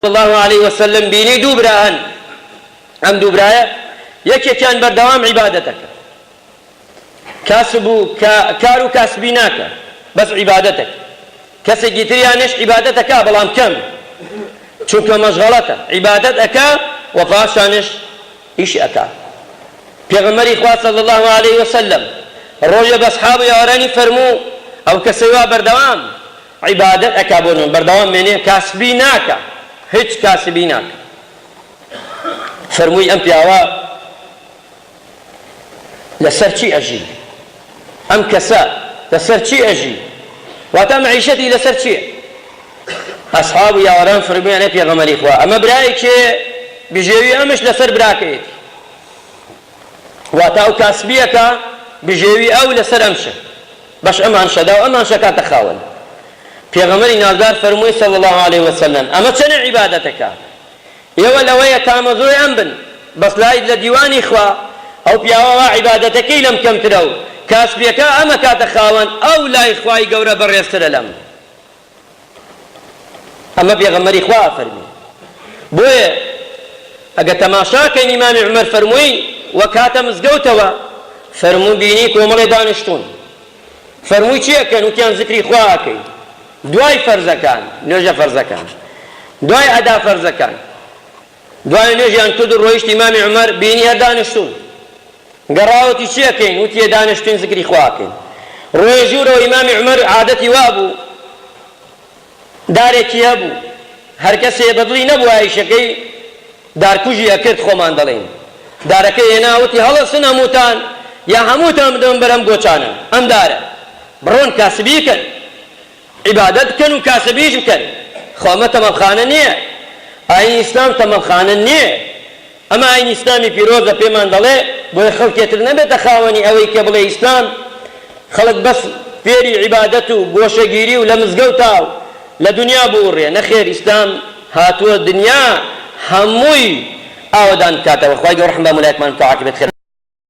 اللە علیە وسلم بینی دوو برا هەن ئەم دوو برایە یەکێکیان بەردەوام عیبادەتەکە کاسب و کار و کاسبی ناکە بەس عیبادەتەکە کەسێکی تریانش عیبادەتەکە بەڵام کەم چونکە مەشغەڵەتە عیبادەت ئەکا و پاشانش ئیش ئەکا پێغەمبەری خوا صلی اللە علیه وسلم ڕۆژێ بە ئەسحاب و یاوەرانی فەرموو ئەو کەسەی وا بەردەوام عیبادەت ئەکا بۆ نمونە بەردەوام مێنێ کاسبی ناکا هیچ کاسبی ناکا فەرمووی ئەم پیاوە لەسەر چی ئەژی ئەم کەسە لەسەر چی ئەژی واتە مەعیشەتی لەسەر چییە ئەسحاب و یاوەران فەرموویان ئەی پێغەمبەری خوا ئەمە برای کێ بژێوی ئەمش لەسەر براکەیەتی واتە ئەو کاسبیەکە بژێوی ئەو لەسەر ئەمشە بەش ئەمان شەدا و ئەمان شەکاتە خاوەن. پێغەمبەری نازدار فەرمووی صلی اللە علیە وسلم ئەمە چەنە عیبادەتەکە ئێوە لەوەیە تامەزرۆی ئەم بن بەس لایت لە دیوانی خوا ئەو پیاوە وا عیبادەتەکەی لەم کەمترە و کاسبیەکە ئەم ئەکاتە خاوەن ئەو لای خوای گەورە بەڕێزترە لەم. ئەمە پێغەمبەری خوا ئەفەرمێ بۆیە ئەگە تەماشا کەین ئیمامی عومەر فەرمووی وەک هاتە مزگەوتەوە فەرموو بینی کۆمەڵێ دانیشتوون فەرمووی چی ئەکەن وتیان زکری خوا ئەکەین دوای فەرزەکان نوێژە فەرزەکان دوای ئەدا فەرزەکان دوای نوێژیان کرد و ڕۆیشت ئیمامی عومەر بینی هەر دانیشتوون گەڕاوەتی چی ئەکەین وتیە دانیشتوین زکری خوا ئەکەین ڕۆیە ژوورەوە ئیمامی عومەر عادەتی وابوو دارێکی هەبوو هەرکەسێ بەدڵی نەبووە ئیشەکەی دارکوژی ئەکرد خۆمان دەڵێین دارەکەی هێنا وتی هەڵەسن هەمووتان یا هەمووتان بدەم بەرەم گۆچانە ئەم دارە بڕۆن کاسبی کەن عیبادەت بکەن و کاسبیش بکەن خۆ ئەمە تەمەڵخانە نییە ئاینی ئیسلام تەمەڵخانە نییە ئەمە ئاینی ئیسلامی پیرۆزە پێمان دەڵێ بۆیە خەڵکێتر نەبێتە خاوەنی ئەوەی کە بڵێ ئیسلام خەڵک بەس فێری عیبادەت و گۆشەگیری و لە مزگەوتا و لە دونیا بوڕێ نەخێر ئیسلام هاتووە دنیا هەمووی ئاوەدان بکاتەوە خوای گەورە ڕەحم بە هەموو لایەکمان بکا عاقبەت خێر.